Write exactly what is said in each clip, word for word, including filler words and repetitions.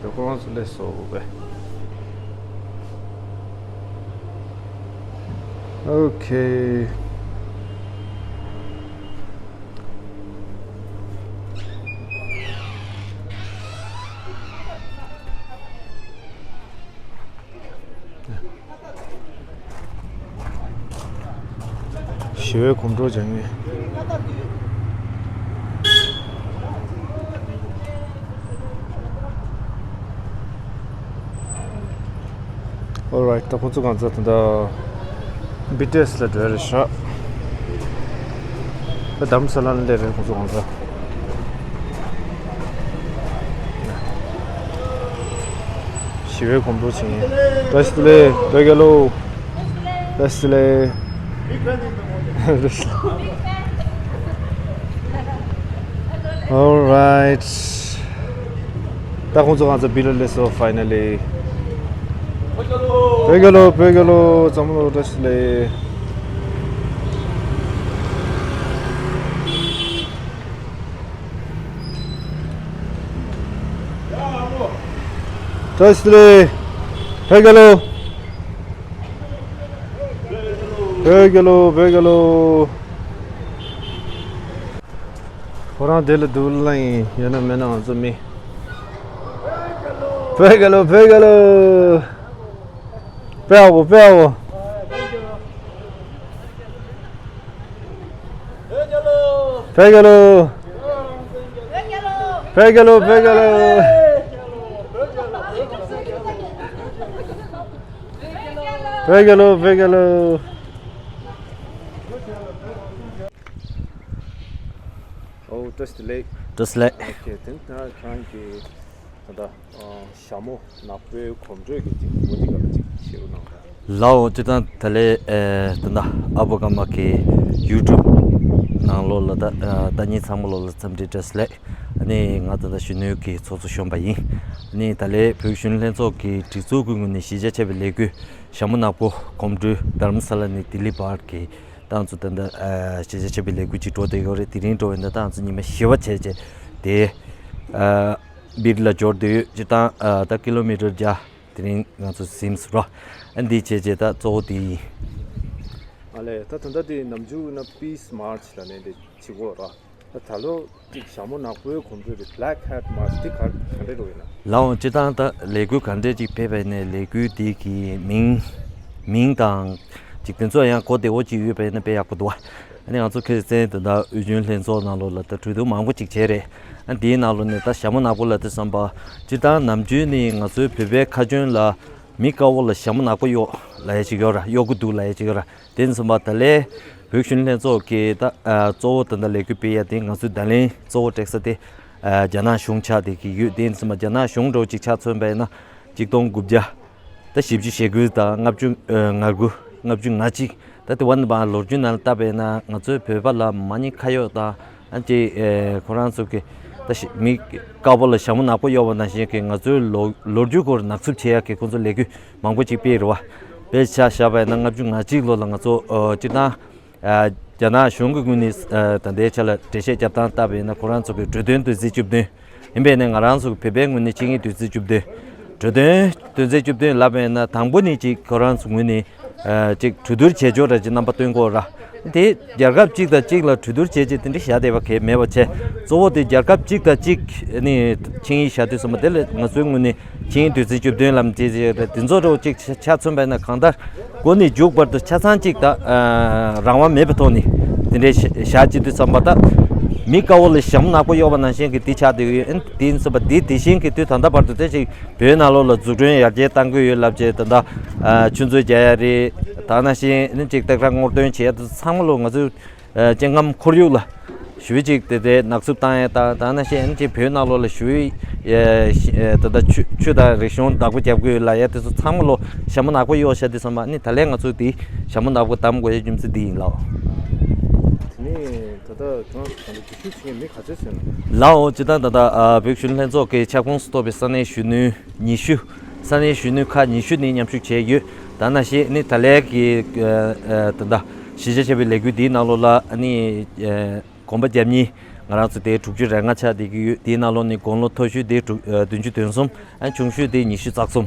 ད་ཁོ་རང་ཚོ་སླེབས་སོང་བས། ཨོ་ཁེ། ཞི་བའི་གོམ་བགྲོད་བྱ་ངེས། Alright, ད་ཁོང་ཚོ་གང་ཚ་ད་ལྟ་བི་ཊི་ཨེ་སི་ལ་འགྲོ་ཡ་རེད་ཤག་ད་དྷ་རམ་ས་ལ་ལ་སླེབས་རེད་ཁོང་ཚོ་གང་ཚ། ཞི་བའི་གོམ་བགྲོད་བྱེད་མཁན། བཀྲ་ཤིས་བདེ་ལེགས། བོད་རྒྱལ་ལོ། བཀྲ་ཤིས་བདེ་ལེགས། Alright. ད་ཁོང་ཚོ་གང་ཚ་བི་ལ་སླེབས་སོང་finally. བོད་རྒྱལ་ལོ། བོད་རྒྱལ་ལོ། བཙན་པོ་བཀྲ་ཤིས་བདེ་ལེགས། བཀྲ་ཤིས་བདེ་ལེགས། བོད་རྒྱལ་ལོ། བོད་རྒྱལ་ལོ། བོད་རྒྱལ་ལོ། ཁོ་རང་དེ་ལ་འདུག་ལ་ཡིན་ཡོད་ན་མེད་ན་ང་ཚོ་མི། བོད་རྒྱལ་ལོ། བོད་རྒྱལ་ལོ། དཔེ་ཡག་པོ། དཔེ་ཡག་པོ། བོད་རྒྱལ་ལོ། བོད་རྒྱལ་ལོ། བོད་རྒྱལ་ལོ། བོད་རྒྱལ་ལོ། བོད་རྒྱལ་ལོ། ཨོ་བཀྲ་ཤིས་བདེ་ལེགས། བཀྲ་ཤིས་བདེ་ལེགས། ཨོ་ཁེ། དེ་ནི་ད་ཁྱེད་རང་གིས་ད་ལྟ་ཨ་ཞྭ་མོ་ནག་པོའི་གོམ་བགྲོད་ཀྱི་ཅིག་མུ་ཏིག་ག་ལ་ཅིག་བཤད་རོགས་གནང་དང་། ལའོ། སྤྱིར་བཏང་ད་ལས་ཨེ་ད་ལྟ་ཨ་བོ་ཀ་མ་གི་ཡུ་ཊུབ་ནང་ལོགས་ལ་ད་ཨ་ལྟ་མཁན་ཚང་མ་ལོགས་ལ་འཚམས་འདྲི་བཀྲ་ཤིས་བདེ་ལེགས། ཨ་ནི་ང་ད་ལྟ་གཞོན་ནུའི་གི་ཚོགས་གཙོ་གཞོན་པ་ཡིན། ཨ་ནི་ད་ལས་བོད་གཞོན་ནུ་ལྷན་ཚོགས་ཀྱི་སྒྲིག་འཛུགས་ཀྱི་ངོས་ནས་གཞིས་ཆགས་ཆེ་བའི་ལས་འགུལ་ཞྭ་མོ་ནག་པོ་གོམ་བགྲོད་དྷ་རམ་ས་ལ་ནས་ལྡི་ལི་བར་གྱི་ཏང་ཚོ་ད་ལྟ་ཨ་གཞིས་ཆགས་ཆེ་བའི་ལས་འགུལ་ཅིག་འགྲོ་བསྡད་ཡོད་རེད། དེ་རིང་འགྲོ་བའི་ད་ཏང་ཚོ་ཉི་མ་བཞི་པ་བྱས་རྗེས་དེ་ཨ་བིར་ལ་འབྱོར་བསྡད་ཡོད། སྤྱིར་བཏང་ཨ་ད་ཀི་ལོ་མི་ཊར་བརྒྱ་དེ་རིང་ང་ཚོ་ཟིན་སོང་ར། ཨ་འདི་བྱས་རྗེས་ད་གཙོ་བོ་དེ་ཡིན། ཨ་ལས། ད་ད་ལྟ་དེ་ནམ་རྒྱུན་ན་པིས་མར་ཆི་ལ་ནས་དེ་བྱེད་དགོས་ར། ད་ད་ལོ་ཅིག་ཞྭ་མོ་ནག་པོའི་གོམ་བགྲོད་དེ་Black Hat March་དེ་ག་ག་འདྲས་རོ་ཡིན་ན། ལའོ། སྤྱིར་བཏང་ད་ལས་འགུལ་ག་འདྲས་ཅིག་ཕེབས་པ་ཡིན་ནའི་ལས་འགུལ་དེ་གི་མིང་མིང་དང་ཅིག་དེ་ཚོ་ཡང་གོ་བདེ་བོ་ཅིག་ཡོད་པ་ཡིན་ན་དཔེ་ཡག་པོ་འདུག་ཨ་ནི་ང་ཚོ་ཁ་སང་ད་ལྟ་དབུས་རྒྱུན་ལྷན་ཚོགས་ནང་ལོགས་ལ་ད་གྲོས་བསྡུར་མང་པོ་ཅིག་བྱས་རེད། ཨ་དེའི་ནང་ལོགས་ནས་ད་ཞྭ་མོ་ནག་པོ་ལབ་དུས་ཙམ་པ་སྤྱིར་བཏང་ནམ་རྒྱུན་ནས་ང་ཚོའི་བོད་པའི་ཁ་རྒྱུན་ལ་མི་དཀར་པོ་ལ་ཞྭ་མོ་ནག་པོ་གཡོགས་ལབ་ཡ་ཅིག་ཡོད་ར། གཡོག་གི་འདུག་ལབ་ཡ་ཅིག་ཡོད་ར། དེ་ཡིན་ཙང་ད་ལས་བོད་གཞོན་ལྷན་ཚོགས་ཀྱི་ད་ཨ་གཙོ་བོ་ད་ལྟ་ལས་འགུལ་སྤེལ་ཡ་དེ་ང་ཚོའི་ད་ལན་གཙོ་བོ་སྤྲད་ས་དེ་ཨ་རྒྱ་ནག་གཞུང་ཆགས་བསྡད་ཀྱི་ཡོད། དེ་ཡིན་ཙང་རྒྱ་ནག་གཞུང་འདྲ་བོ་ཅིག་ཆགས་ཚུན་པ་ཡིན་ན་གཅིག་སྟོང་དགུ་བརྒྱ་ད་བཞི་བཅུ་ཞེ་དགུ་དང་ལྔ་བཅུ་ཨ་ང་དགུ་ལྔ་བཅུ་ང་གཅིག་ད་དེ་བ་ནི་བ་ལོ་རྒྱུས་ནང་ལ་བལྟས་པ་ཡིན་ན་ང་ཚོའི་བོད་པ་ལ་མ་ཎི་ཁ་གཡོག་དང་ཨ་ཅེ་ཨེ་ཁོ་རང་ཚོ་གི་ད་ཤི་མི་དཀར་པོ་ལ་ཞྭ་མོ་ནག་པོ་གཡོགས་པ་ནང་བཞིན་གི་ང་ཚོའི་ལོ་ལོ་རྒྱུས་སྐོར་ནག་འཚུབ་བྱེད་ཡག་གི་ཁོ་ཚོ་ལས་འགུལ་མང་པོ་ཅིག་སྤེལ་རེད་བ། དཔེ་ཆ་བཞག་པ་ཡིན་ན་ལྔ་བཅུ་ང་གཅིག་ལོ་ལ་ང་ཚོ་ཨ་སྤྱིར་བཏང་ཨ་རྒྱ་ནག་གཞུང་གི་ངོས་ནས་ཨ་ད་ལྟའི་ཆ་ལ་འགྲེལ་བཤད་རྒྱབ་སྟངས་བལྟས་པ་ཡིན་ན་ཁོ་རང་ཚོ་གི་གྲོས་དོན་དོན་ཚན་བཅུ་བདུན་ཡིན་པས་ནས་ང་རང་ཚོ་གི་བོད་པའི་ངོས་ནས་ཆིངས་ཡིག་དོན་ཚན་བཅུ་བདུན། གྲོས་དོན་དོན་ཚན་བཅུ་བདུན་ལབ་པ་ཡིན་ན་དང་པོ་ནས་ཅིག་ཁོ་རང་ཚོ་ངོས་ནས་ཨ་ཅིག་གྲོས་བསྡུར་བྱེད་ཕྱོགས་ར་ཅིག་རྣམ་པ་སྟོན་དགོས་ར། དེ་རྒྱལ་ཁབ་གཅིག་དང་གཅིག་ལ་གྲོས་བསྡུར་བྱས་རྗེས་དེ་འདྲ་བཞག་བསྡད་པ་གལ་མེད་པ་བྱས། གཙོ་བོ་དེ་རྒྱལ་ཁབ་གཅིག་དང་གཅིག་ནི་ཆིངས་ཡིག་བཞག་དུས་ཙམ་པ་དེ་ལ་ང་ཚོའི་ངོས་ནས་ཆིངས་ཡིག་དོན་ཚན་བཅུ་བདུན་ལམ་དེ་དེ་ཚོ་འདྲ་བོ་གཅིག་ཆ་ཆ་མཚོན་པ་ཡིན་ན་གང་ལྟར་འགོ་ནས་མཇུག་བར་དུ་ཆ་ཚང་གཅིག་དང་ཨ་རང་དབང་མེད་པའི་ཐོག་ནས་དེ་འདྲའི་བཞག་བྱེད་དུས་ཙམ་པ་ད་མི་དཀར་པོ་ལ་ཞྭ་མོ་ནག་པོ་གཡོགས་པ་ནང་བཞིན་གྱི་དེ་ཆགས་བསྡད་ཡོད། ཨ་ནི་དེ་ཡིན་ཙམ་པ་དེ་དེ་བཞིན་གྱི་དུས་ད་ལྟ་བར་དུ་དེ་ཞིག་བོད་ནང་ལོགས་ལ་འཛུགས་སྐྲུན་ཡར་རྒྱས་གཏང་གི་ཡོད་ལབ་བྱས། ད་ལྟ་ཨ་ཆུ་མཛོད་རྒྱག་ཡ་རེད། ད་ནང་བཞིན་ཨ་ནི་ཅིག་སྟག་བྲག་སྔོག་འདོན་བྱེད་ཡ་དེ་ཚང་མ་ལོ་ང་ཚོའི་ཨ་སྐྱེ་ཁམས་ཁོར་ཡུག་ལ་ཞུ་བའི་ཅིག་དེ་དེ་ནག་འཚུབ་བཏང་ཡ་དང་། ད་ནང་བཞིན་ཨ་ནི་ཅིག་བོད་ནང་ལོགས་ལ་ཞུ་བའི་ཨ་ཤི་ཨ་ད་ལྟ་ཆུ་ཆུ་དང་རིག་གཞུང་བདག་པོ་རྒྱབ་དགོས་ལབ་ཡ་དེ་ཚོ་ཚང་མ་ལོ་ཞྭ་མོ་ནག་པོ་གཡོགས་བཞག་དུས་ཙམ་པ་ཨ་ནི་ད་ལན་ང་ཚོ་དེ་ཞྭ་མོ་ནག་པོ་བདམས་དགོས་ཡ་རྒྱུ་མཚན་འདི་ཡིན་ལགས། དེ་ནས་ད་ལྟ་ཁྱོད་རང་ཚོ་ད་ལྟ་འཛུལ་ཞུགས་བྱེད་མཁན་མི་ག་ཚོད་ཟིན་ན། ལའོ། སྤྱིར་བཏང་ད་ལྟ་ཨ་བོད་གཞོན་ལྷན་ཚོགས་ཀྱི་ཁྱབ་ཁོངས་སུ་གཏོགས་པའི་ས་གནས་གཞོན་ནུ་ཉི་ཤུ། ས་གནས་གཞོན་ནུ་ཁག་ཉི་ཤུ་ནས་མཉམ་ཞུགས་བྱས་ཡོད། ད་ནང་བཞིན་ནི་ད་ལན་གྱི་ཨ་ཨ་ད་ལྟ་གཞིས་ཆགས་ཆེ་བའི་ལས་འགུལ་འདིའི་ནང་ལོགས་ལ་ཨ་ནི་ཨ་གོམ་པ་བརྒྱབ་མཁན་ ང་རང་ཚོ་དེ་དྲུག་ཅུ་རེ་ལྔ་ཆགས་བསྡད་ཀྱི་ཡོད། དེའི་ནང་ལོགས་ནས་དགུང་ལོ་མཐོ་ཤོས་དེ་དྲུག་ཨ་བདུན་ཅུ་དོན་གསུམ། ཨ་ཆུང་ཤོས་དེ་ཉི་ཤུ་རྩ་གསུམ།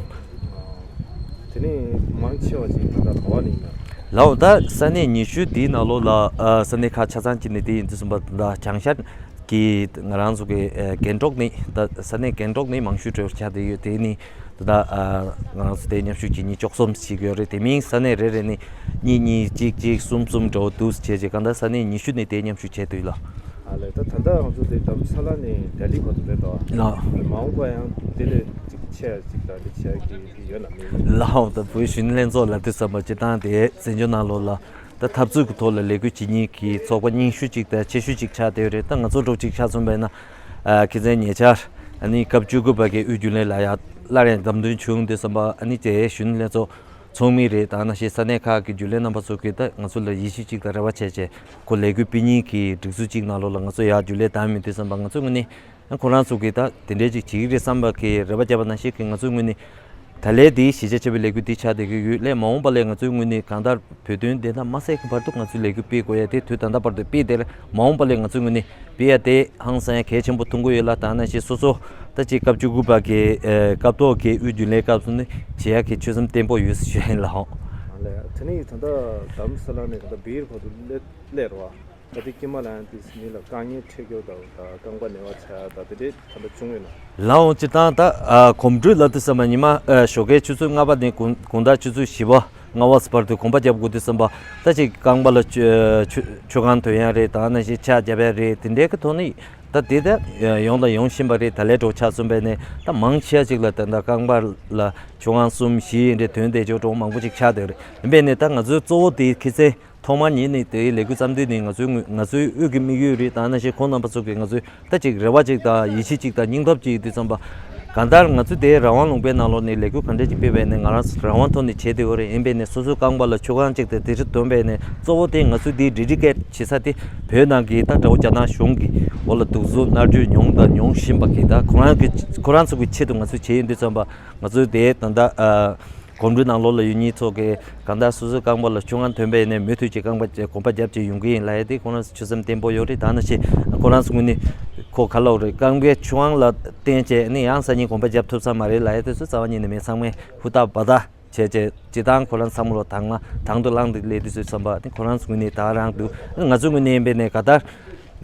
དེ་ནས་མང་ཆེ་བ་ཅིག་ད་ལྟ་ག་བ་ནས་ཡིན་ན། ལའོ། ད་ས་གནས་ཉི་ཤུ་དེའི་ནང་ལོགས་ལ་ཨ་ས་གནས་ཁག་ཆ་ཚང་གཅིག་ནས་དེ་ཡིན་དུས་ཙམ་པ་ད་བྱང་ཤར་གྱི་ང་རང་ཚོ་གི་ཨ་རྒན་གྲོགས་ནི་ད་ས་གནས་རྒན་གྲོགས་ནི་མང་ཤོས་གྲོས་ཆགས་བསྡད་ཡོད། དེ་ནི་ད་ལྟ་ཨ་ང་རང་ཚོ་དེ་མཉམ་ཞུགས་བྱེད་མཁན་བཅུ་གསུམ་ཞིག་ཡོད་རེད། དེ་མིན་ས་གནས་རེ་རེ་ནས་གཉིས་གཉིས་གཅིག་གཅིག་གསུམ་གསུམ་འདྲ་བོ་འདུག་བྱས་རྗེས་གང་ལྟར་ས་གནས་ཉི་ཤུ་ནས་དེ་མཉམ་ཞུགས་བྱས་འདུག་ལ། ཨ་ལས། ད་ད་ལྟ་ང་ཚོ་དེ་རྡ་རམ་ས་ལ་ནས་ལྡི་ལི་བར་དུ་རེད་དོ། ལགས། མ་འོངས་པ་ཡང་དེ་ལས་ཅིག་ཆེ་ཡ་ཅིག་དང་དེ་ཆེ་ཡ་གི་ཡོད་ན་མེད། ལའོ། ད་བོད་གཞོན་ནུ་ལྷན་ཚོགས་ལབ་དུས་ཙམ་པ་སྤྱིར་བཏང་དེ་བཙན་བྱོལ་ནང་ལོགས་ལ་ད་འཐབ་རྩོད་ཀྱི་ཐོག་ལ་ལས་འགུལ་བྱེད་མཁན་གྱི་ཚོགས་པ་རྙིང་ཤོས་ཅིག་དང་ཆེ་ཤོས་ཅིག་ཆགས་བསྡད་ཡོད་རེད། ད་ང་ཚོ་འདྲ་བོ་ཅིག་ཆ་མཚོན་པ་ཡིན་ན། ཨ་ཁ་སང་ཉེ་ཆར་ཨ་ནི་སྐབས་བཅུ་དགུ་པ་གི་དབུས་རྒྱུན་ལས་ལ་ཡ་སླར་ཡང་བདམས་ཐོན་བྱུང་དུས་ཙམ་པ་ཨ་ནི་དེ་གཞོན་ནུ་ལྷན་ཚོགས་ཚོགས་མི་རེད། ད་ནང་བཞིན་ས་གནས་ཁག་གི་རྒྱུན་ལས་རྣམ་པ་ཚོ་གིས་ད་ང་ཚོ་ལ་ཡིད་ཆེས་གཅིག་དང་རེ་བ་བྱས་བྱས་ཁོ་ལས་འགུལ་སྤེལ་མཁན་གྱི་སྒྲིག་འཛུགས་གཅིག་ནང་ལོགས་ལ་ང་ཚོ་ཡར་རྒྱུན་ལས་བདམས་ཡོང་དུས་ཙམ་པ་ང་ཚོའི་ངོས་ནས་ཁོ་རང་ཚོ་གིས་ད་དེ་འདྲའི་ཅིག་བྱེད་ཀྱི་རེད་བསམ་པ་གི་རེ་བ་བརྒྱབ་པ་ནང་བཞིན་གྱི་ང་ཚོའི་ངོས་ནས་ད་ལན་དེའི་གཞིས་ཆགས་ཆེ་བའི་ལས་འགུལ་འདི་ཆགས་བསྡད་ཀྱི་ཡོད་ལས། མ་འོངས་པ་ལས་ང་ཚོའི་ངོས་ནས་གང་ལྟར་བོད་དོན་བདེན་མཐའ་མ་གསལ་གྱི་བར་དུ་ང་ཚོའི་ལས་འགུལ་སྤེལ་དགོས་ཡ་དེ་དུས་ད་ལྟ་བར་དུ་སྤེལ་བསྡད་རེད། མ་འོངས་པ་ལས་ང་ཚོའི་ངོས་ནས་སྤེལ་ཡ་དེ་ཧང་སང་ཡ་གལ་ཆེན་པོ་མཐོང་གི་ཡོད་ལ། ད་ནང་བཞིན་སོ་སོ་ད་ཅིག་སྐབས་བཅུ་དགུ་པ་གི་ཨེ་སྐབས་ཐོག་གི་དབུས་རྒྱུན་ལས་སྐབས་སུ་ནི་བྱེད་ཡག་གི་ཆོད་སེམས་བརྟན་པོ་ཡོད་ཟེར་ཞུ་ཡིན་ལགས། ཨ་ལས། དེ་ནས་ད་ལྟ་རྡ་རམ་ས་ལ་ནས་ད་ལྟ་སྦིར་བར་དུ་སླེབས་སླེབས་རེད་བ། ད་ལྟ་དཀྱིལ་མ་ལ་ཡང་དེ་མི་ལ་དཀའ་ངལ་འཕྲད་རྒྱུ་དང་ད་རྐང་པ་ན་བ་ཆགས་ད་དེ་འདྲའི་ད་ལྟ་བྱུང་ཡོད་ན། ལའོ། སྤྱིར་བཏང་ད་ཨ་གོམ་བགྲོད་ལབ་དུས་ཙམ་པ་ཉི་མ་ཨ་ཞོགས་ཀའི་ཆུ་ཚོད་ལྔ་པ་ནས་དགོང་དགོང་དག་ཆུ་ཚོད་བཞི་པ་ལྔ་པ་བར་དུ་གོམ་པ་རྒྱབ་དགོས་དུས་ཙམ་པ་ད་ཅིག་རྐང་པ་ལ་ཆུ་ཆུ་ཆུ་ཁང་ཐོན་ཡ་རེད། ད་ནང་བཞིན་ཕྱག་རྒྱབ་ཡ་རེད། དེ་འདྲའི་གི་ཐོག་ནས་ད་དེ་ད་ཡོང་དང་ཡོང་བཞིན་པ་རེད། ད་ལས་གྲོགས་ཆ་མཚོན་པ་ནས་ད་མང་ཆེ་བ་ཅིག་ལ་ད་ད་རྐང་པ་ལ་ཆུ་ཁང་གསུམ་བཞི་འདྲ་ཐོན་བསྡད་ཆོག་གྲོང་མང་པོ་ཅིག་ཆགས་བསྡད་རེད། ཡིན་པས་ནས་ད་ང་ཚོའི་གཙོ་བོ་དེ་ཁ་སང་ཐོག་མར་ཉིད་ནས་དེའི་ལས་འགུལ་བརྩམས་དུས་ནས་ང་ཚོའི་ང་ཚོའི་དབུས་ཀྱི་དམིགས་ཡུལ་རེད། ད་ནང་བཞིན་ཁོང་རྣམ་པ་ཚོ་གིས་ང་ཚོའི་ད་ཅིག་རེ་བ་ཅིག་དང་ཡིད་ཆེས་ཅིག་དང་སྙིང་སྟོབས་ཅིག་ཡོད་དུས་ཙམ་པ། གང་ལྟར་ང་ཚོ་དེའི་རང་དབང་ལུང་པའི་ནང་ལོགས་ནས་ལས་འགུལ་གང་འདྲ་ཅིག་སྤེལ་བས་ནས་ང་རང་ཚོ་རང་དབང་ཐོག་ནས་བྱས་བསྡད་ཡོད་རེད། ཡིན་པས་ནས་སོ་སོའི་རྐང་པ་ལ་ཆུ་ཁང་ཅིག་དང་དེ་ཚོ་ཐོན་པས་ནས་གཙོ་བོ་དེ་ང་ཚོའི་དེའི་ཌེ་ཌི་ཀེཊ་བྱེད་ས་དེ་བོད་ནང་གི་ད་དགྲ་བོ་རྒྱ་ནག་གཞུང་གི་འོག་ལ་གདུག་རྩུབ་མནར་གཅོད་མྱོང་དང་མྱོང་བཞིན་པ་གི་ད་ཁོ་རང་གི་ཁོ་རང་ཚོ་གི་ཆེད་དུ་ང་ཚོས་བྱས་ཡོང་དུས་ཙམ་པ་ང་ཚོའི་དེའི་ད་ལྟ་ཨ། གོམ་བགྲོད་ནང་ལོགས་ལ་ཡོད་མཁན་ཚོ་གིས་གང་ལྟར་སོ་སོའི་རྐང་པ་ལ་ཆུ་ཁང་ཐོན་པ་ཡིན་ནའི་མུ་མཐུད་ཀྱིས་རྐང་པ་གོམ་པ་རྒྱབ་བྱས་ཡོང་གི་ཡིན་ལབ་ཡ་དེ་ཁོ་རང་ཚོ་ཆོད་སེམས་བརྟན་པོ་ཡོད་རེད། ད་ནང་བཞིན་ཁོ་རང་ཚོ་ངོས་ནས་ཁོ་ག་ལབ་རེད། རྐང་པའི་ཆུ་ཁང་ལ་བརྟེན་བྱས་ནི་ཡང་སང་ཉིན་གོམ་པ་རྒྱབ་ཐུབ་ས་མ་རེད་ལབ་ཡ་དེ་ཚོ་རྩ་བ་ཉིད་ནས་མེད། ཚང་མས་ཧུར་ཐག་འབད་ཐག་བྱས་བྱས་སྤྱིར་བཏང་ཁོ་རང་ཚང་མ་ལོ་དང་བླངས་དང་དུ་བླངས་ཏེ་སླེབས་དུས་ཚོད་ཙམ་པ་དེ་ཁོ་རང་ཚོ་ངོས་ནས་ད་རང་འདུག་ང་ཚོའི་ངོས་ནས་ཡིན་པས་ནས་ག་ལྟར།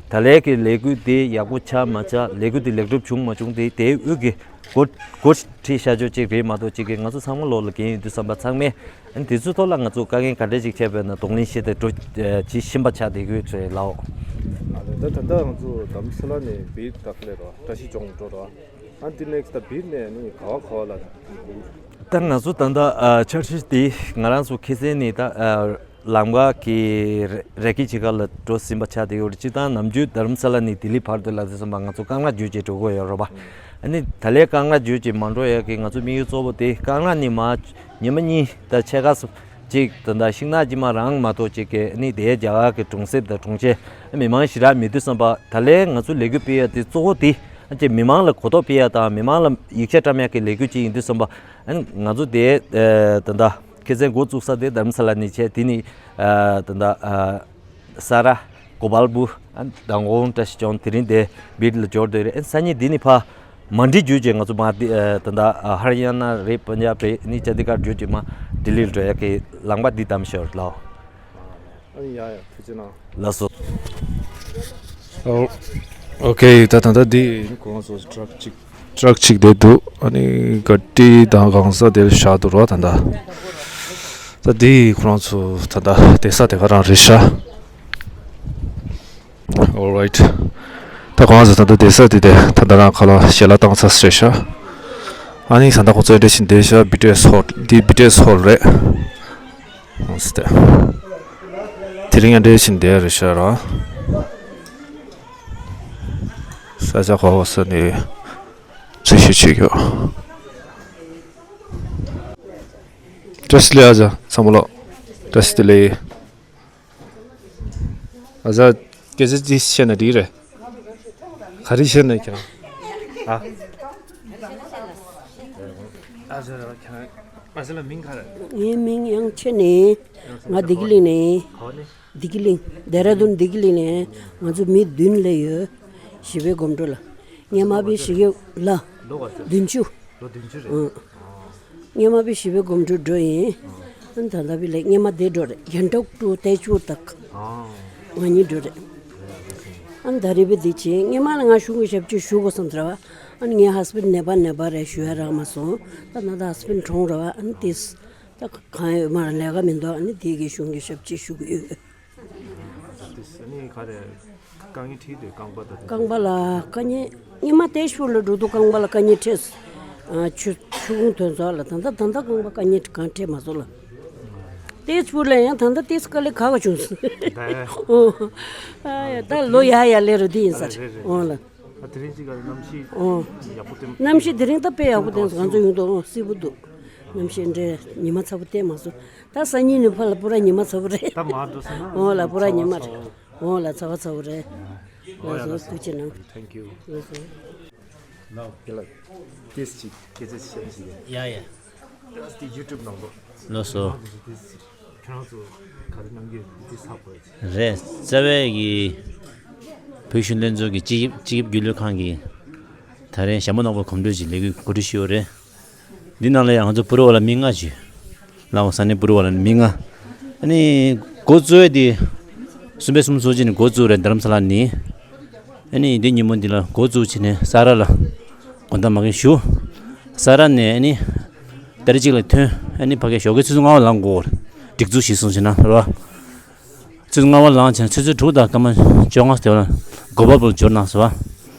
ད་ལན་གྱི་ལས་འགུལ་དེ་ཡག་པོ་ཆགས་མ་ཆགས། ལས་འགུལ་དེ་ལེགས་གྲུབ་བྱུང་མ་བྱུང་དེ་དེའི་དབུས་ཀྱི་འགོ་འགོ་ཁྲིད་བྱ་ཆོག་ཅིག་རེད་མ་གཏོགས་ཅིག་གིས་ང་ཚོ་ཚང་མ་ལོག་ལ་འགན་ཡོད་དུས་ཙམ་པ་ཚང་མས་དེ་ཚོའི་ཐོག་ལ་ང་ཚོ་དཀའ་ངལ་ག་འདྲ་ཅིག་འཕྲད་པ་ཡིན་ན་གདོང་ལེན་བྱས་ཏེ་འགྲོ་བྱེད་བཞིན་པ་ཆགས་བསྡད་ཀྱི་ཡོད་ཚོད་ལའོ། ཨ་ལས། ད་ད་ལྟ་ང་ཚོ་རྡ་རམ་ས་ལ་ནས་སྦིར་དག་ལས་རོ་བཀྲ་ཤིས་ལྗོངས་འགྲོ་རོ། ཨ་འདི་ནས་ད་སྦིར་ནས་ནི་ག་བ་ག་བ་ལ། ད་ང་ཚོ་ད་ལྟ་ཨ་འཆར་གཞི་དེ་ང་རང་ཚོ་ཁ་སང་ནས་ད་ཨ། ལམ་ཁ་གི་ར་ར་སྐྱེལ་བྱེད་ག་ལ་འགྲོ་ཟིན་པ་ཆགས་བསྡད་ཡོད་རེད། སྤྱིར་བཏང་ནམ་རྒྱུན་རྡ་རམ་ས་ལ་ནས་ལྡི་ལི་བར་དུ་ལ་དེ་ཙམ་པ་ང་ཚོ་རྐང་ལག་བརྒྱུད་བྱས་འགྲོ་དགོས་ཡོད་རེད་པ། ཨ་ནི་ད་ལན་རྐང་ལག་བརྒྱུད་བྱས་མ་འགྲོ་ཡག་གི་ང་ཚོ་དམིགས་ཡུལ་གཙོ་བོ་དེ་རྐང་ལག་ནི་མ་ཉི་མ་གཉིས་དང་ཕྱེད་ཀ་ཙམ་ཅིག་ད་ལྟ་ཤིང་ནགས་ཀྱི་མ་རང་མ་གཏོགས་ཅིག་གི་ཨ་ནི་དེའི་རྒྱ་གར་གྱི་གྲོང་གསེབ་དང་གྲོང་ཁྱེར་མི་མང་ཞེ་དྲག་མེད་དུས་ཙམ་པ། ད་ལན་ང་ཚོ་ལས་འགུལ་སྤེལ་ཡག་དེ་གཙོ་བོ་དེ་ཨ་ཅེ་མི་མང་ལ་གོ་རྟོགས་སྤེལ་ཡག་དང་མི་མང་ལ་ཡིག་ཆ་བཀྲམ་ཡག་གི་ལས་འགུལ་ཅིག་ཡིན་དུས་ཙམ་པ། ཨ་ནི་ང་ཚོ་དེ་ཨ་ད་ལྟ་ཁ་སང་འགོ་བཙུགས་ས་དེ་རྡ་རམ་ས་ལ་ནས་བྱས། དེ་ནི་ཨ་ད་ལྟ་ཨ་ས་ར་གོ་པལ་པུར། ཨ་མདང་དགོང་བཀྲ་ཤིས་ལྗོངས། དེ་རིང་དེ་སྦིར་ལ་འབྱོར་བསྡད་རེད། ཨ་སང་ཉིན་འདི་ནས་ཕར་མན་ཌི་བརྒྱུད་བྱས་ང་ཚོ་མ་འདི་ཨ་ད་ལྟ་ཨ་ཧར་ཡ་ན་རེད། པན་ཇབ་རེད། ཨ་ནི་ཅན་དི་གྷར་བརྒྱུད་བྱས་མར་ལྡི་ལི་འགྲོ་ཡག་གི་ལམ་ཁ་འདི་བདམས་ཤོར་ལགས། ཨ་ནི་ཡ་ཡ་ཐུགས་རྗེ་གནང་། ལགས་སོ། ཨོ། ཨོ་ཁེ། ད་ད་ལྟ་འདི་ཁོ་རང་ཚོ་ཊྲག་གཅིག་ཊྲག་གཅིག་དེ་འདུག་ཨ་ནི་ག་ཏི་དང་གང་ས་དེར་བཞག་འདུག་རོ། ད་ད་ད་འདི་ཁོ་རང་ཚོ་ད་ད་བསྡད་ས་དེ་ག་རང་རེད་ཤག Alright། ད་ཁོ་རང་ཚོ་ད་ད་བསྡད་ས་དེ་དེ་ད་ད་རང་ཁ་ལ་ཞལ་ལག་བཏང་ས་རེད་ཤག་ཨ་ནི་ད་ད་ཁོ་ཚོ་འདྲ་བཞིན་བསྡད་ཤག་བི་ཏི་ཨེས་ཧོལ། འདི་བི་ཏི་ཨེས་ཧོལ་རེད། འོང་སྟེ། དེ་རིང་ཡང་འདྲ་བཞིན་བསྡད་རེད་ཤག་ར། ས་ཆ་ག་བ་ས་ནས་འཚོལ་ཞིབ་བྱེད་རྒྱུ། བཀྲ་ཤིས་བདེ་ལེགས་ཨ་ཅག་ཚང་མ་ལོ། བཀྲ་ཤིས་བདེ་ལེགས། ཨ་ཅག་སྐད་ཆ་ཅིག་བཤད་ན་འགྲིག་རེད། ག་རེ་བཤད་ན་ཁྱེད་རང་། ཨ། ཨ་ཅག་ཁྱེད་རང་ཨ་ཅག་ལ་མིང་ག་རེ། ངའི་མིང་དབྱངས་ཆེ་ནས། ང་བདེ་སྐྱིད་གླིང་ནས། ག་བ་ནས། བདེ་སྐྱིད་གླིང་། ལྡེ་ར་ལྡུན་བདེ་སྐྱིད་གླིང་ནས་ང་ཚོ་མི་བདུན་སླེབས་ཡོད། བཞི་པའི་སྒོམ་སྒྲུབ་ལ། སྔོན་མ་བི་བཞི་གི་ལ། ལོ་ག་ཚོད། བདུན་ཅུ། ལོ་བདུན་ཅུ་རེད། ཨང་། སྔོན་མ་བི་བཞི་པའི་སྒོམ་སྒྲུབ་འགྲོ་ཡིན། ཨང་། ད་ལྟ་བི་ལ་སྔོན་མ་དེ་འགྲོ་རེད། རྒྱན་འདྲོག་ཏུ་ཏེ་ཅུར་དག་ཨང་། ང་གཉིས་འགྲོ་རེད། ཨ་ནི་ད་རེས་བི་དེ་ཆེ་སྔོན་མ་ལ་ང་གཞུང་གི་ཞབས་ཕྱི་ཞུ་དགོས་བསམ་ཟེར་བ། ཨ་ནི་ངའི་ཧས་བྷེན་ནད་པ་ནད་པ་རེད། ཞུ་ཡ་རག་མ་སོང་། ད་ན་ད་ཧས་བྷེན་གྲོངས་རེད་བ། ཨ་ནི་དེས། ད་གང་ཡོད་མ་ལས་ཀ་མི་འདུག་ཨ་ནི་དེ་གི་གཞུང་གི་ཞབས་ཕྱི་ཞུ་གི་ཡོད། ཨ་ནི་ག་རེ། དཀའ་ངལ་འཕྲད་དུས་རྐང་པ་དང་། རྐང་པ་ལ་དཀའ་ངལ། སྔོན་མ་ཏེ་ཅུར་ལ་འགྲོ་དུས་རྐང་པ་ལ་དཀའ་ངལ་འཕྲད། ཨ་ཆུ་ཆུ་ཁུང་ཐོན་ཚར་ལ། ད་ལྟ་ད་ལྟ་རྐང་པ་དཀའ་ངལ་གང་འཕྲད་མ་སོང་ལ། ཏེ་ཅུར་ལ་ཡང་ད་ལྟ་ཏེ་དཀའ་ལས་ཁག་ག་བྱུང་སོང་། ད་ཡ། ཨོ། ཨ་ཡ་ད་ལོ་ཡ་ཡ་ལས་རུ་དེ་ཡིན་ས་རེད། རེད་རེད། ཨོ་ལ། ཨ་དེ་རིང་ཅིག་ག་གནམ་གཤིས། ཨོ། ཡག་པོ་སྟོན། གནམ་གཤིས་དེ་རིང་ད་དཔེ་ཡག་པོ་སྟོན་སོང་། ང་ཚོ་ཡོང་དུས་ཨོ་བསིལ་པོ་འདུག་གནམ་གཤིས་འདྲ་ཉི་མ་ཚ་པོ་བསྟན་མ་སོང་། ད་སང་ཉིན་ནས་ཕར་ལ་པུ་ར་ཉི་མ་ཚ་པོ་རེད། ད་མར་འགྲོ་སོང་ན། ཨོ་ལ་པུ་ར་ཉི་མ་རེད། ཚ་བ་ཚ་བ། ཨོ་ལ་ཚ་བ་ཚ་པོ་རེད། ཨོ་ལགས་ཡ་སོ། ལགས་སོ། ཐུགས་རྗེ་གནང་། Thank you། ལགས་སོ། ལགས་ལགས། ཏིས་ཅིག་སྐད་ཆ་བཤད་ཅིག་ཡ་ཡ། ཏིས་ཡུ་ཊུབ་ནང་དུ། ལགས་སོ། ཏིས་ཁྱེད་རང་ཚོ་ག་རེ་གནང་གི་ཏིས་ཧ་གོ་ཡ། རེད། རྩ་བའི་གི་བོད་གཞོན་ལྷན་ཚོགས་ཀྱི་སྤྱི་ཁྱབ་སྤྱི་ཁྱབ་རྒྱུན་ལས་ཁང་གི་ད་རེས་ཞྭ་མོ་ནག་པོ་གོམ་བགྲོད་ཀྱི་ལས་འགུལ་གོ་སྒྲིག་ཞུས་ཡོད་རེད། འདི་ནང་ལ་ཡང་ང་ཚོ་པུ་རུ་བ་ལ་མི་ལྔ་ཅིག་ལའོ་ས་གནས་པུ་རུ་བ་ལ་མི་ལྔ། ཨ་ནི་འགོ་གཙོ་བོ་དེ་གསུམ་པའི་གསུམ་ཚོགས་ཆེན་ནས་འགོ་བཙུགས་རེད། རྡ་རམ་ས་ལ་ནས། ཨ་ནི་འདི་ཉིན་མོ་འདི་ལ་འགོ་བཙུགས་བྱས་ནས་ས་ར་ལ་དགོང་དག་མ་གིན་བཞུགས། ས་ར་ནས་ཨ་ནི་ཏ་རིག་གཅིག་ལ་ཐོན། ཨ་ནི་ཕ་གིར་ཞོགས་ཀའི་ཆུ་ཚོད་ལྔ་པ་ལངས་དགོས། སྒྲིག་འཛུགས་གཞི་བཟུང་བྱས་ན་རེད་བ། ཆུ་ཚོད་ལྔ་པ་ལངས་བྱས་ནས་ཆུ་ཚོད་དྲུག་དང་སྐར་མ་བཅོ་ལྔ་དེ་བ་ལ་གོ་བ་པུར་འབྱོར་གནང་ཟེར་བ།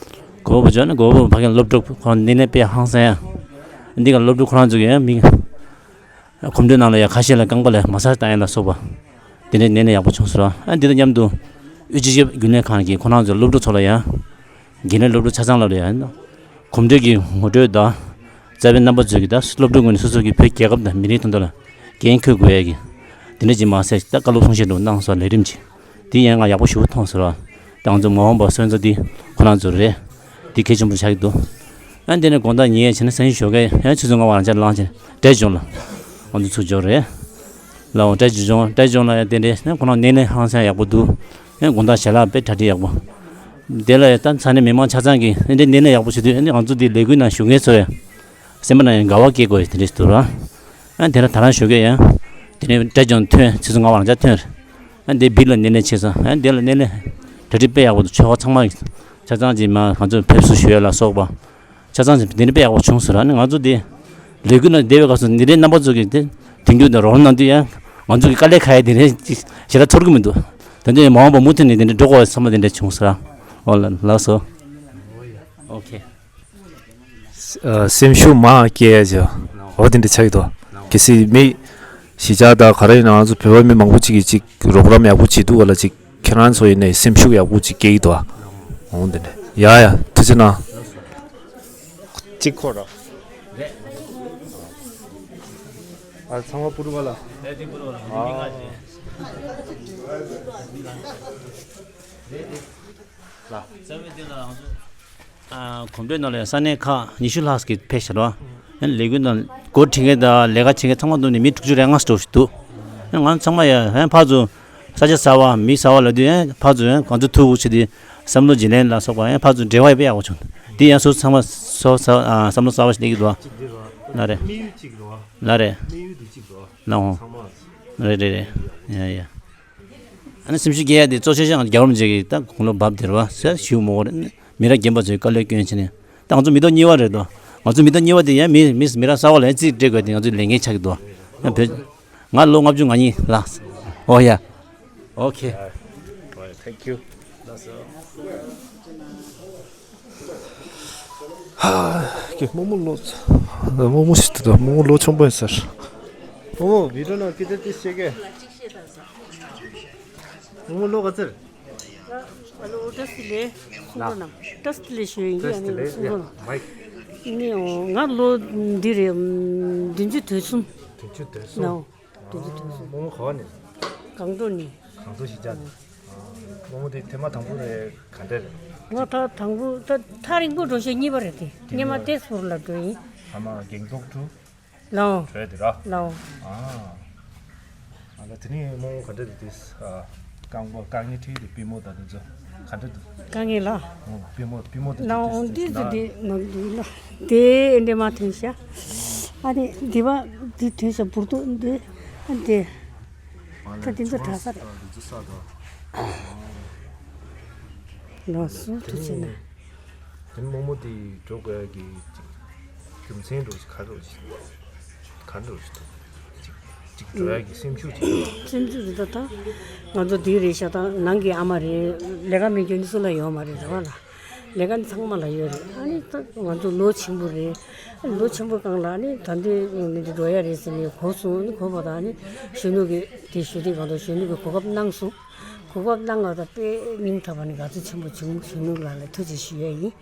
གོ་བ་པུར་འབྱོར་ནས་གོ་བ་པུར་ཕ་གིར་སློབ་ཕྲུག་ཁོང་སྣེ་ལེན་དཔེ་ཧང་སང་ཡ། འདི་ག་སློབ་ཕྲུག་ཁོ་རང་ཚོ་གི་ཡང་མི་གོམ་བགྲོད་ནང་ལ་ཡང་ཁ་ཤས་ལ་རྐང་པ་ལ་མ་སཱ་ཇི་བཏང་ཡ་ལ་སོགས་པ། དེ་འདྲའི་སྣེ་ལེན་ཡག་པོ་བྱུང་སོང་། ཨ་འདི་དང་མཉམ་དུ་དབུས་སྤྱི་ཁྱབ་རྒྱུན་ལས་ཁང་གིས་ཁོ་རང་ཚོའི་སློབ་ཕྲུག་ཚོ་ལ་ཡང་རྒན་ལགས་སློབ་ཕྲུག་ཆ་ཚང་ལ་ཡང་གོམ་བགྲོད་ཀྱི་ངོ་སྤྲོད་དང་། རྩ་བའི་རྣམ་པ་ཚོས་ཀྱི་ད་སློབ་ཕྲུག་ངོས་ནས་སོ་སོ་གི་བོད་རྒྱལ་ཁབ་དང་མི་རིགས་དོན་དག་ལ་འགན་འཁུར་དགོས་ཡ་གི་དེ་འདྲ་ཅིག་མ་ཟད་ད་བཀའ་སློབ་གསུང་བཤད་འདྲ་གནང་སོང་། ལས་རིམ་ཅིག་དེ་ཡང་ང་ཡག་པོ་ཞེ་པོ་མཐོང་སོང་ར། ད་ང་ཚོ་མ་འོངས་པ་སོན་རྩ་འདི་ཁོ་རང་ཚོ་རེད། འདི་གལ་ཆེན་པོ་ཆགས་ཀྱི་འདུག་ཨ་འདི་ནས་དགོང་དག་ཉལ་བྱས་ན་སང་ཉིན་ཞོགས་ཀས་ཡང་ཆུ་ཚོད་ལྔ་པ་རང་འཇགས་ལངས་བྱས་ནས་འབྲས་ལྗོངས་ལ་ང་ཚོ་ཚུར་འབྱོར་རེད། ལའོ་འབྲས་ལྗོངས་འབྲས་ལྗོངས་ལ་ཡང་དེ་འདྲའི་ཁོ་རང་སྣེ་ལེན་ཧང་སང་ཡག་པོ་འདུག་ཡང་དགོང་དག་ཞལ་ལག་དཔེ་གྲ་སྒྲིག་ཡག་པོ། དེ་ལ་ཡང་ད་ས་གནས་མི་མང་ཆ་ཚང་གིས་ཨ་འདྲའི་སྣེ་ལེན་ཡག་པོ་བྱེད་དུས་ཨ་ནི་ང་ཚོ་འདི་ལས་འགུལ་ནང་ཞུགས་མཁན་ཚོ་ཡང་། སེམས་པ་ནང་ཡང་དགའ་བ་སྐྱེ་དགོས་དེ་འདྲ་ཞིག་འདུག་ར། ཨ་དེ་ལ་ད་རང་ཞོགས་ཀས་ཡང་། དེ་ནས་འབྲས་ལྗོངས་ཐོན་ཆུ་ཚོད་ལྔ་པ་རང་འཇགས་ཐོན་རེད། ཨ་འདི་བི་ལ་སྣེ་ལེན་བྱས་ཙང་ཨ་འདི་ལ་སྣེ་ལེན་གྲ་སྒྲིག་དཔེ་ཡག་པོ་འདུག་ཆོལ་ཁ་ཚང་མ་ཆ་ཚང་གྱིས་མ་ང་ཚོར་ཕེབས་བསུ་ཞུ་ཡ་ལ་སོགས་པ། ཆ་ཚང་གྱིས་དེ་འདྲ་དཔེ་ཡག་པོ་བྱུང་སོང་ར། ཨ་ནི་ང་ཚོ་འདི་ལས་འགུལ་ནང་བསྡད་པའི་སྐབས་སུ་འདི་འདྲའི་རྣམ་པ་ཚོ་གིས་དེ་མཐུན་འགྱུར་དང་རོགས་རམ་གནང་དུས་ཡང་ང་ཚོ་གི་དཀའ་ལས་ཁག་ཡ་དེ་འདྲའི་ཞེ་དྲག་ཚོར་གི་མི་འདུག་ད་དུང་ཡང་མ་འོངས་པ་མུ་མཐུད་ནས་དེ་འདྲ་འགྲོ་དགོས་པའི་བསམ་བློ་དེ་འདྲ་བྱུང་སོང་ར། ཨོ་ལ་ལགས་སོ། ཨོ་ཁེ། ཨ་སེམས་ཤུགས་མར་སྐྱེད་ཡ་ཅིག་འོ་དེ་འདྲ་ཆགས་ཀྱི་འདུག་གལ་སྲིད་མི་གཞིས་ཆགས་དང་ག་རེ་ཡིན་ན་ང་ཚོ་བོད་པ་མི་མང་པོ་ཅིག་གིས་ཅིག་རོགས་རམ་ཡག་པོ་བྱེད་འདུག་ག་ལ་ཅིག་ཁྱེད་རང་ཚོ་ཡིན་ནའི་སེམས་ཤུགས་ཡག་པོ་ཅིག་སྐྱེ་ཡི་འདུག་འོ་དེ་འདྲ་ཡ་ཡ་ཐུགས་རྗེ་གནང་། གཅིག་ཁོ་ར། ཨ་ཚང་མ་པུ་རུ་བ་ལ། ལ། རྩ་བའི་འདི་ལ་ང་ཚོ་ཨ་གོམ་བགྲོད་ནང་ལ་ས་གནས་ཁག་ཉི་ཤུ་ལྷག་ཅིག་ཕེབས་ཤག་ར། ལས་འགུལ་ནང་འགོ་ཁྲིད་མཁན་དང་ལས་ཀ་བྱེད་མཁན་ཚང་མ་བསྡོམས་ནས་མི་དྲུག་ཅུ་རེ་ལྔ་ཙམ་འགྲོ་ཞིག་འདུག་ང་ཚང་མ་ཡ་ཕར་ཚུར་ས་ཆ་གསར་བ་མི་གསར་བ་ལབ་དུས་ཕར་ཚུར་ང་ཚོ་ཐུག་འོང་ཆེད་དུ་བསམ་བློ་བརྗེ་ལེན་ལ་སོགས་པ་ཕར་ཚུར་འབྲེལ་བ་ཡག་པོ་ཡག་པོ་བྱུང་། འདི་ཡང་སོ་ཚང་མ་སོ་ས་ཨ་བསམ་བློ་གསར་བ་ཞིག་སླེབས་ཀྱི་འདུག་ལ་རེད། ལ་འོང་། རེད་རེད་རེད། ཡ་ཡ། ཨ་ནི་སེམས་ཤུགས་སྐྱེ་ཡ་དེ་གཙོ་ཆེ་ཤོས་རྒྱལ་བ་རིན་པོ་ཆེ་གི་ད་དགུང་ལོ་བབས་དེ་རེད་བ། ཟེར་ཞུ་མོ་རེད། མི་རབས་རྒན་པ་ཚོས་དཀའ་ལས་བསྐྱོན་བྱས་ནས་ད་ང་ཚོ་མི་ཐོག་གཉིས་པ་རེད་དོ། ང་ཚོ་མི་ཐོག་གཉིས་པ་དེ་ཡང་མི་མི་མི་རབས་གསར་པ་ལ་ཡང་རྩིས་སྤྲད་དགོས་དེ་ང་ཚོའི་ལས་འགན་ཆགས་ཀྱི་འདུག་ཡང་བོད་ང་ལོ་ལྔ་བཅུ་ང་གཉིས་ལ། ཨོ་ཡ། ཨོ་ཁེ། Thank you. ཧ། ཀྱེ་རྨོ་མོ་ལོ། རྨོ་མོ་ཞིག་ཏུ་དང་རྨོ་མོ་ལོ་ཆུང་པོ་ཡིན་ཟེར། རྨོ་མོ་བི་ཌིའོ་ནང་སྐད་ཆ་ཏིས་བཤད་གས། རྨོ་མོ་ལོ་ག་ཚོད། ཨ་ལོ་ཏཱས་ལེ། སུ་འགོ་ནམ་ཏཱས་ལེ་ཞུ་ཡིན་གྱི་ཨ་ནི་སུ་འགོ་ནམ། ནི་ང་ལོ་འདི་རེད། བདུན་ཅུ་དོན་གསུམ། བདུན་ཅུ་དོན་གསུམ། ནའོ། བདུན་ཅུ་དོན་གསུམ། རྨོ་མོ་ག་བ་ནས། སྒང་ཏོག་ནས། སྒང་ཏོག་གཞིས་ཆགས་ནས། རྨོ་མོ་དེ་ཐེངས་མ་དང་པོ་རེད་ག་འདྲ་རེད། ང་ད་དང་པོ་ད་ཐག་རིང་པོ་འགྲོ་ཤེས་གཉིས་པ་རེད་དེ། སྔོན་མ་ཏེ་སུར་ལ་འགྲོ་ཡིན། ཨ་མ་རྒན་ཏོག་ཀྲུ། ལའོ། བྲོས་དེ་ར། ལའོ། ཨ། ཨ་ད་དེ་ནས་རྨོ་མོ་ག་འདྲ་རེད་དེ། རྐང་པ་རྐང་གཉིས་འཁྲིལ་དེ་པུས་མོ་ད་དེ་ཚོ། ག་འདྲ་འདུག་དཀའ་ངལ་ལ། ཨོ། པུས་མོ་པུས་མོ་དེ། ལ་འོང་འདི་ཟེར་དེ་ནང་འདུག་ལ། དེ་འདྲ་མ་ཐོན་ཤག་ཨ་ནི་འདི་བ་འདི་ཐོན་ཤག་བུར་དུ་འདི་ཨ་འདི། ད་འདི་ཚོ་གྲྭ་ས་རེད། ལོ་སུ་དུ་ཕྱིན་ན། དེ་རྨོ་མོ་དེ་འགྲོ་དགོས་ཡ་གི་ཅིག་རྒྱུ་མཚན་འགྲོ་ཅིག་ག་འགྲོ་ཅིག་ག་འགྲོ་ཅིག་འདུག་ཅིག་ཅིག་འགྲོ་ཡ་གི་སེམས་ཤུགས་ཅིག་སེམས་ཤུགས་ཅིག་ད་ད་ང་ཚོ་འདི་རེད་ཤག་ད་ནང་གི་ཨ་མ་རེད། ལས་ཀ་མེད་རྒྱུ་ནི་སུ་ལ་ཡོད་མ་རེད་རེད་བ་ལ། ལས་ཀ་ནི་ཚང་མ་ལ་ཡོད་རེད། ཨ་ནི་ད་ང་ཚོ་ལོ་ཆེན་པོ་རེད། ལོ་ཆེན་པོ་སྒང་ལ་ཨ་ནི་ད་འདི་འདི་འགྲོ་ཡ་རེད་ཟེར་ནས་གོ་སོང་། ཨ་ནི་གོ་བ་ད་ཨ་ནི་གཞོན་ནུ་གི་དེ་ཞུ་དུས་གང་ལྟར་གཞོན་ནུ་གི་གོ་སྐབས་གནང་སོང་། གོ་སྐབས་གནང་བ་དང་དཔེ་སྙིང་ཐག་པ་ནས་དགའ་ཚོར་ཆེན་པོ་བྱུང་། གཞོན་ནུ་ལགས་ལ་ཐུགས་རྗེ་ཞུ་ཡ་ཡིན།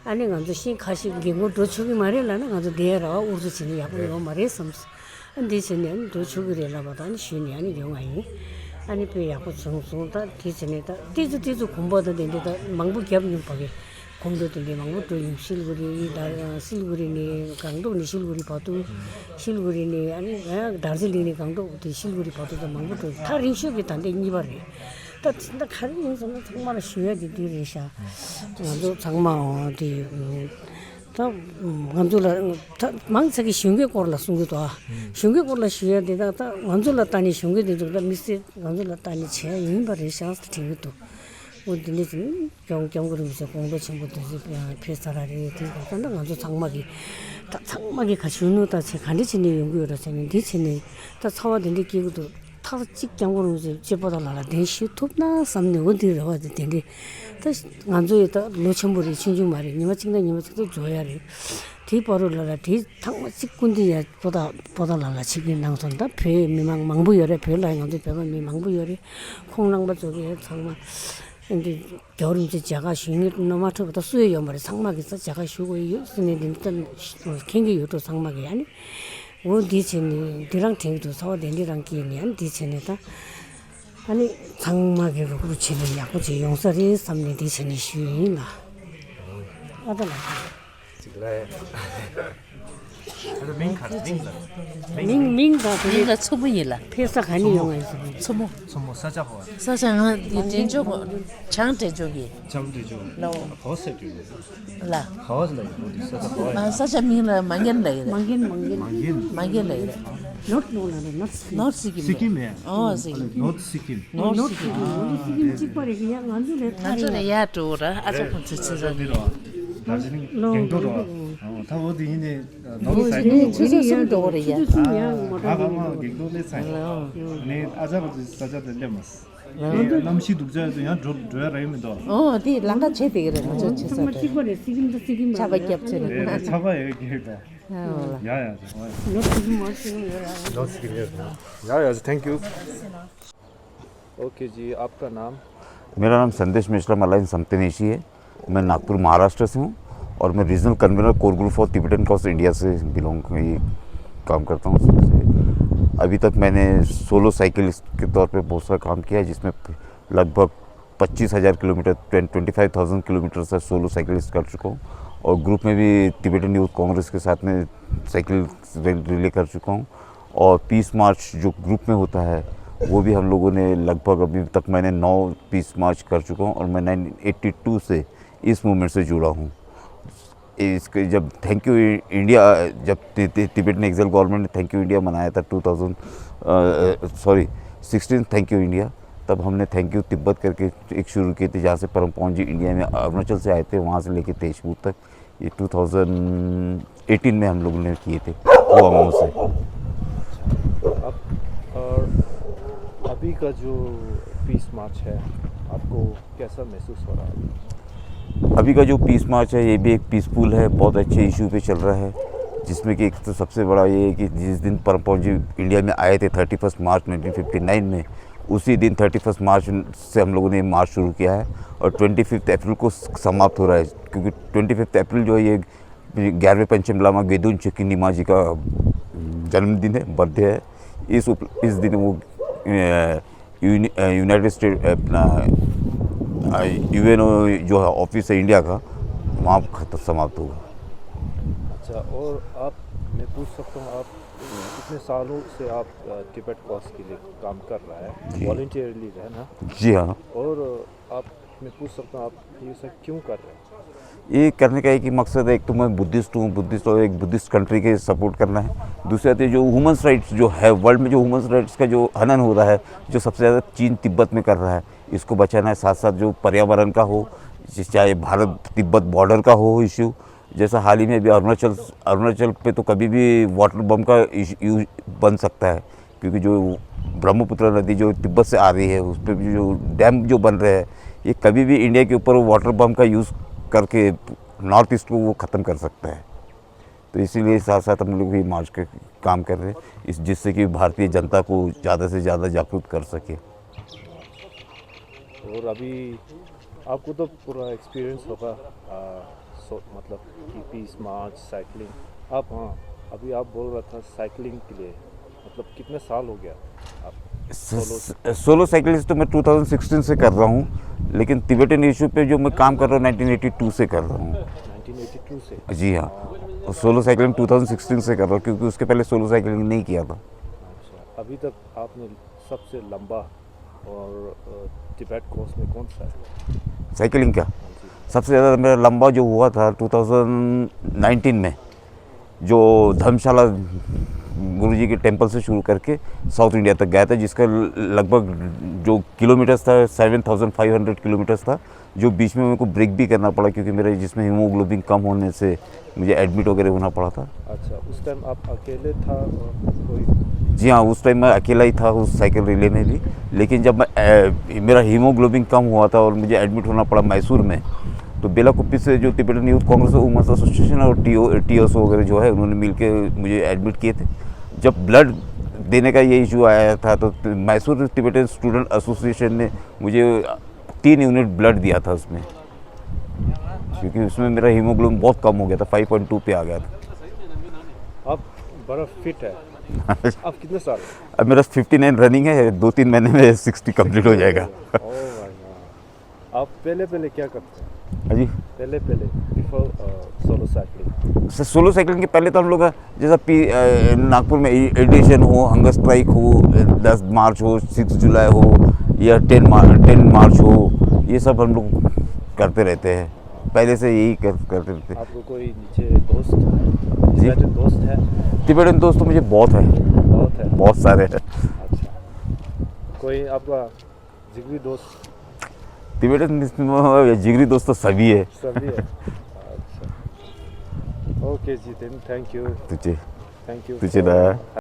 ཨ་ནི་ང་ཚོ་ཤིང་ཁ་ཤས་རྒན་གོག་འགྲོ་ཆོག་གི་མ་རེད་ལབ་ན་ང་ཚོ་འདིའི་ར་བ་ཨུ་ཚུགས་བྱེད་ནས་ཡག་པོ་ཡོང་མ་རེད་བསམ་སོང་། ཨ་འདི་བྱས་ནས་ཨ་ནི་འགྲོ་ཆོག་གི་རེད་ལབ་པ་དང་ཨ་ནི་ཞུས་ནས་ཨ་ནི་ཡོང་བ་ཡིན། ཨ་ནི་དཔེ་ཡག་པོ་བྱུང་སོང་། ད་དེ་བྱས་ནས་ད་ཏོག་ཙམ་ཏོག་ཙམ་གོམ་པ་དང་དེ་འདྲ་ད་མང་པོ་བརྒྱབ་མྱོང་བ་གི། གོམ་བགྲོད་དེ་འདྲའི་མང་པོ་འགྲོ་ཡིན། ཤིལ་གུ་རི་ད་སིལ་གུ་རི་ནས་སྒང་ཏོག་ནས་ཤིལ་གུ་རི་བར་དུ། ཤིལ་གུ་རི་ནས་ཨ་ནི་ཨ་དར་ཛི་ལིང་ནས་སྒང་ཏོག་དེ་ཤིལ་གུ་རི་བར་དུ་ད་མང་པོ་འགྲོ་ཡིན། ཐག་རིང་ཤོས་ཀྱི་ད་འདི་གཉིས་པ་རེད། ད་ད་ག་རེ་ཡིན་ཟེར་ན་ཚང་མ་ལ་ཞུ་ཡ་དེ་འདི་རེད་ཤག་ང་ཚོ་ཚང་མ་འོ་དེ་ད་ང་ཚོ་ལ་ད་མང་ཆེ་གི་གཞོན་སྐྱེས་སྐོར་ལ་གསུང་གི་འདུག་ཨ་གཞོན་སྐྱེས་སྐོར་ལ་ཞུ་ཡ་དེ་ད་ད་ང་ཚོ་ལ་ལྟ་ནས་གཞོན་སྐྱེས་དེ་ཚོ་ད་མི་སེར་ང་ཚོ་ལ་ལྟ་ནས་བྱས་ཡིན་པ་རེད་ཤག་དྲན་གི་འདུག་འོ་འདི་འདྲ་ཅིག་སྐྱབས་སྐྱབས་མགོན་རིན་པོ་ཆེ་དགོངས་པ་ཆེན་པོ་དེ་ཚོ་ཕེབས་ཚར་རེད། དེ་ད་ལྟ་ང་ཚོ་ཚང་མ་གི་ད་ཚང་མ་གི་ག་གཞོན་ནུ་ད་ཚེ་ག་འདྲ་བྱས་ནས་ཡོང་གི་ཡོད་ར་ཟེར་ནས་འདི་བྱས་ནས་ད་ཚ་བ་དེ་འདྲ་སྐྱེ་གི་འདུག་ཐག་གཅིག་སྐྱབས་མགོན་རིན་པོ་ཆེ་སྤྱི་པོ་དང་ལ་ལ་གདན་ཞུ་ཐུབ་ན་བསམ་ནས། འོ་འདི་རེ་བ་དེ་དེ་འདྲས། ད་ང་ཚོ་ཡི་ད་ལོ་ཆེན་པོ་རེད། ཆུང་ཆུང་མ་རེད། ཉི་མ་གཅིག་ན་ཉི་མ་གཅིག་ད་འགྲོ་ཡ་རེད། དེའི་བར་དུ་ལ་ལ་དེ་ཐང་མ་གཅིག་སྐུ་མདུན་ཡ་པོ་ད་པོ་ད་ལ་ལ་ཆིབས་བསྒྱུར་གནང་སོང་། ད་བོད་མི་མང་མང་པོ་ཡོད་རེད། བོད་ལ་ང་ཚོ་བོད་པ་མི་མང་པོ་ཡོད་རེད། ཁོང་རྣམ་པ་ཚོ་གི་ཚང་མ་འདི་རྒྱལ་བ་རིན་པོ་ཆེ་མཇལ་ཁ་ཞུ་མཁན་ནོར་མ་ཐོབ་པ་ད་སུ་ཡང་ཡོད་མ་རེད། ཚང་མ་གི་ས་མཇལ་ཁ་ཞུ་དགོས་ཡོད་ཟེར་ནས་འདི་ལྟར་མཁྱེན་གྱི་ཡོད་འགྲོ། ཚང་མ་གི་ཨ་ནི། འོ་འདི་བྱས་ནས་འདི་རང་དྲན་གྱི་འདུག་ཚ་བ་དེ་འདྲས་རང་སྐྱེས་ནས་ཨ་ནི་འདི་བྱས་ནས་ད། ཨ་ནི་ཚང་མ་གི་རུག་རུག་བྱས་ནས་ཡག་པོ་བྱས་ཡོང་ས་རེད་བསམ་ནས་འདི་བྱས་ནས་ཞུས་ཡིན་ལ། ཨ་ད་ལ། ཅིག་ལ་ཡ། ཨ་ད་མིང་ག་རེ་མིང་ལ། མིང་མིང་དང་དེ་མིང་ལ་མཚོ་མོ་ཡིན་ལ། ཕེབས་ས་ག་ནས་ཡོང་བ་ཡིན་ཟེར་ན། མཚོ་མོ། མཚོ་མོ་ས་ཆ་ག་བ། ས་ཆ་ང་འདི་འབྲས་ལྗོངས་བྱང་འབྲས་ལྗོངས་ཀྱི། བྱང་འབྲས་ལྗོངས། ལའོ། ག་བ་ས་ཡོད་ལ། ག་བ་ས་ལ་ཡོད་འདི་ས་ཆ་ག་བ་ཡོད། ས་ཆ་མིང་ལ་མ་ངན་ལ་ཡོད། མ་ངན་མ་ངན། མ་ངན། མ་ངན་ལ་ཡོད། ནོར་ནོར་ལ་ནོར་སི་ཀིམ། ནོར་སི་ཀིམ། སི་ཀིམ་ཡ། ཨོ་སི་ཀིམ། ནོར་སི་ཀིམ། ནོར་སི་ཀིམ། ནོར་སི་ཀིམ་གཅིག་པ་རེད་ཡ། ང་ཚོ་ལས་ང་ཚོ་ལས་ཡ་འགྲོ་ར་ཨ་ཅག་ཁོང་ཚོ་ཚེ་ས་འདི་རོ། དར་ཇི་ལིང་ལོ་གེང་ཏོག་རོ། ཨོ་ད་འོ་དེ་ཡིན་ནི་ནོར་སི་ཀིམ། ཆུ་ཚོད་གསུམ་འགྲོ་རེད་ཡ། ཆུ་ཚོད་གསུམ་ཡ་མོ་ཊ་ཨ་ག་མ་གེང་ཏོག་ལས་ཚ་ཡ། ནི་ཨ་ཅག་ཁོང་ཚོ་ས་ཆ་དེ་སླེབས་མ་སི། ལ་གནམ་གཤིས་སྡུག་ཅག་ཡོད་དུས་ཡང་འགྲོ་འགྲོ་ཡ་ར་ཡོད་མི་འདུག་ཨོ་དེ་ལམ་ཁ་བྱས་དེ་གི་རེད། ང་ཚོ་ཆེ་ས་ཚང་མ་གཅིག་པ་རེད། སི་ཀིམ་དང་སི་ཀིམ་ཆར་པ་བརྒྱབ་ཚེ་རེད། རེད་རེད། ཆར་པ་ཡོད་ཀྱི་རེད་ད། ཡ་ཡ་ཡ་ཡ། ནོར་སི་ཀིམ་ནོར་སི་ཀིམ་ཡོད་ར། ཡ་ཡ། Thank you. Okay जी, आपका नाम? मेरा नाम संदेश मिश्रा मलाइन समतनेशी है। मैं नागपुर महाराष्ट्र से हूँ और मैं regional convener core group for Tibetan cause India से बिलोंग, ये काम करता हूँ। अभी तक मैंने सोलो साइकिलिस्ट के तौर पे बहुत सारा काम किया है, जिसमें लगभग पच्चीस हज़ार kilometre, twenty five thousand kilometre से सोलो साइकिलिस्ट कर चुका हूँ और ग्रुप में भी तिबेटन यूथ कांग्रेस के साथ में साइकिल रिले कर चुका हूँ। और पीस मार्च जो ग्रुप में होता है, वो भी हम लोगों ने लगभग, अभी तक मैंने नौ पीस मार्च कर चुका हूँ और मैं नाइनटीन एटी टू से इस मूवमेंट से जुड़ा हूँ। इसके जब थैंक यू इंडिया, जब ति-, ति-, तिबेटन एक्सिल गवर्नमेंट ने थैंक यू इंडिया मनाया था two thousand, a, sorry, sixteen thank you India, तब हमने थैंक यू तिब्बत करके एक शुरू किए थे, जहाँ से परम पवन जी इंडिया में अरुणाचल से आए थे, वहाँ से लेके तेजपुर तक। ये टू थाउजेंड एटीन में हम लोगों ने किए थे, वो अमाउंट से। अब, और अभी का जो पीस मार्च है, आपको कैसा महसूस हो रहा है? अभी का जो पीस मार्च है, ये भी एक पीसफुल है, बहुत अच्छे इशू पे चल रहा है, जिसमें कि एक तो सबसे बड़ा ये है कि जिस दिन परम पवन जी इंडिया में आए थे thirty first March nineteen fifty nine में, उसी दिन थर्टी फर्स्ट मार्च से हम लोगों ने मार्च शुरू किया है और ट्वेंटी फिफ्थ अप्रैल को समाप्त हो रहा है, क्योंकि ट्वेंटी फिफ्थ अप्रैल जो है, ये ग्यारहवें पंचम लामा गेदुन चुकी निमा जी का जन्मदिन है, बर्थडे है। इस उप-, इस दिन वो, अ, यूनि-, अ, यूनाइटेड स्टेट, अपना, अ, यूएनओ जो है, ऑफिस है इंडिया का, वहाँ खत्म, समाप्त होगा। अच्छा, और आप, मैं पूछ सकता हूँ, आप कितने सालों से आप, अ, तिब्बत कॉज के लिए काम कर रहा है? जी। वॉलंटियरली है ना? जी हाँ। और आप मैं पूछ सकता हूँ, आप ये सब क्यों कर रहे हैं? ये करने का एक ही मकसद है, एक तो मैं बुद्धिस्ट हूँ, बुद्धिस्ट और एक बुद्धिस्ट कंट्री के सपोर्ट करना है। दूसरा तो जो ह्यूमन राइट्स जो है, वर्ल्ड में जो ह्यूमन राइट्स का जो हनन हो रहा है, जो सबसे ज़्यादा चीन तिब्बत में कर रहा है, इसको बचाना है। साथ साथ जो पर्यावरण का हो, चाहे भारत तिब्बत बॉर्डर का हो इशू, जैसा हाल ही में अभी अरुणाचल, अरुणाचल पे तो कभी भी वाटर बम का यूज बन सकता है, क्योंकि जो ब्रह्मपुत्र नदी जो तिब्बत से आ रही है, उस पर भी जो डैम जो बन रहे हैं, ये कभी भी इंडिया के ऊपर वाटर बम का यूज़ करके नॉर्थ ईस्ट को वो ख़त्म कर सकता है। तो इसीलिए साथ साथ हम लोग भी मार्च के काम कर रहे हैं, इस जिससे कि भारतीय जनता को ज़्यादा से ज़्यादा जागरूक कर सके। और अभी आपको तो पूरा एक्सपीरियंस होगा, आ, सो, मतलब कि पीस मार्च, साइकिलिंग। आप, हाँ, अभी आप बोल रहा था साइकिलिंग के लिए, मतलब कितने साल हो गया आप सोलो? सोलो साइकिलिंग तो मैं ट्वेंटी सिक्सटीन से कर रहा हूँ, लेकिन तिबेटन इशू पे जो मैं काम कर रहा हूँ, नाइनटीन एटी टू से कर रहा हूँ। नाइनटीन एटी टू से? जी हाँ। और सोलो साइकिलिंग ट्वेंटी सिक्सटीन से कर रहा हूँ, क्योंकि उसके पहले सोलो साइकिलिंग नहीं किया था। अच्छा, अभी तक आपने सबसे लंबा और, अ, तिब्बत कोर्स में कौन सा है? साइकिलिंग का? हाँ जी। सबसे ज़्यादा मेरा लंबा जो हुआ था ट्वेंटी नाइनटीन में, जो धर्मशाला गुरुजी के टेम्पल से शुरू करके साउथ इंडिया तक गया था, जिसका लगभग जो किलोमीटर्स था, seven thousand five hundred kilometres था, जो बीच में मेरे को ब्रेक भी करना पड़ा, क्योंकि मेरे जिसमें हीमोग्लोबिन कम होने से मुझे एडमिट वगैरह होना पड़ा था। अच्छा, उस टाइम आप अकेले था और कोई? जी हाँ, उस टाइम मैं अकेला ही था उस साइकिल रिले में भी। लेकिन जब मैं, ए, मेरा हीमोग्लोबिन कम हुआ था और मुझे एडमिट होना पड़ा मैसूर में, तो बेलाकुप्पी से जो Tibetan youth congress women's association और टीओ, टीओएसओ वगैरह जो है, उन्होंने मिलके मुझे एडमिट किए थे। जब ब्लड देने का ये इशू आया था, तो मैसूर तिबेटन स्टूडेंट एसोसिएशन ने मुझे तीन यूनिट ब्लड दिया था उसमें, क्योंकि उसमें मेरा हीमोग्लोबिन बहुत कम हो गया था, फ़ाइव पॉइंट टू पे आ गया था। आप बड़ा फिट है। आप कितने साल? अब मेरा फिफ्टी नाइन रनिंग है, दो तीन महीने में सिक्सटी कंप्लीट हो जाएगा। Oh my God. आप पहले, पहले क्या करते हैं? हाँ जी। पहले, पहले, before, uh, solo cycling. Sir, solo cycling के पहले तो हम लोग जैसा पी-, अ, नागपुर में ए-, एडिशन हो, हंगर स्ट्राइक हो, दस मार्च हो, सिक्स जुलाई हो, या टेन मार-, टेन मार्च हो, ये सब हम लोग करते रहते हैं। पहले से यही कर-, करते रहते हैं। आपको कोई नीचे दोस्त, जी? तिबेटन दोस्त है? तिबेटन दोस्त तो मुझे बहुत है। बहुत है? बहुत सारे हैं। अच्छा। कोई आपका जिगरी दोस्त? तिबेटन जिगरी दोस्त तो सभी है। सभी है। अच्छा। ओके जी, then thank you। तुझे। Thank you तुझे for ना।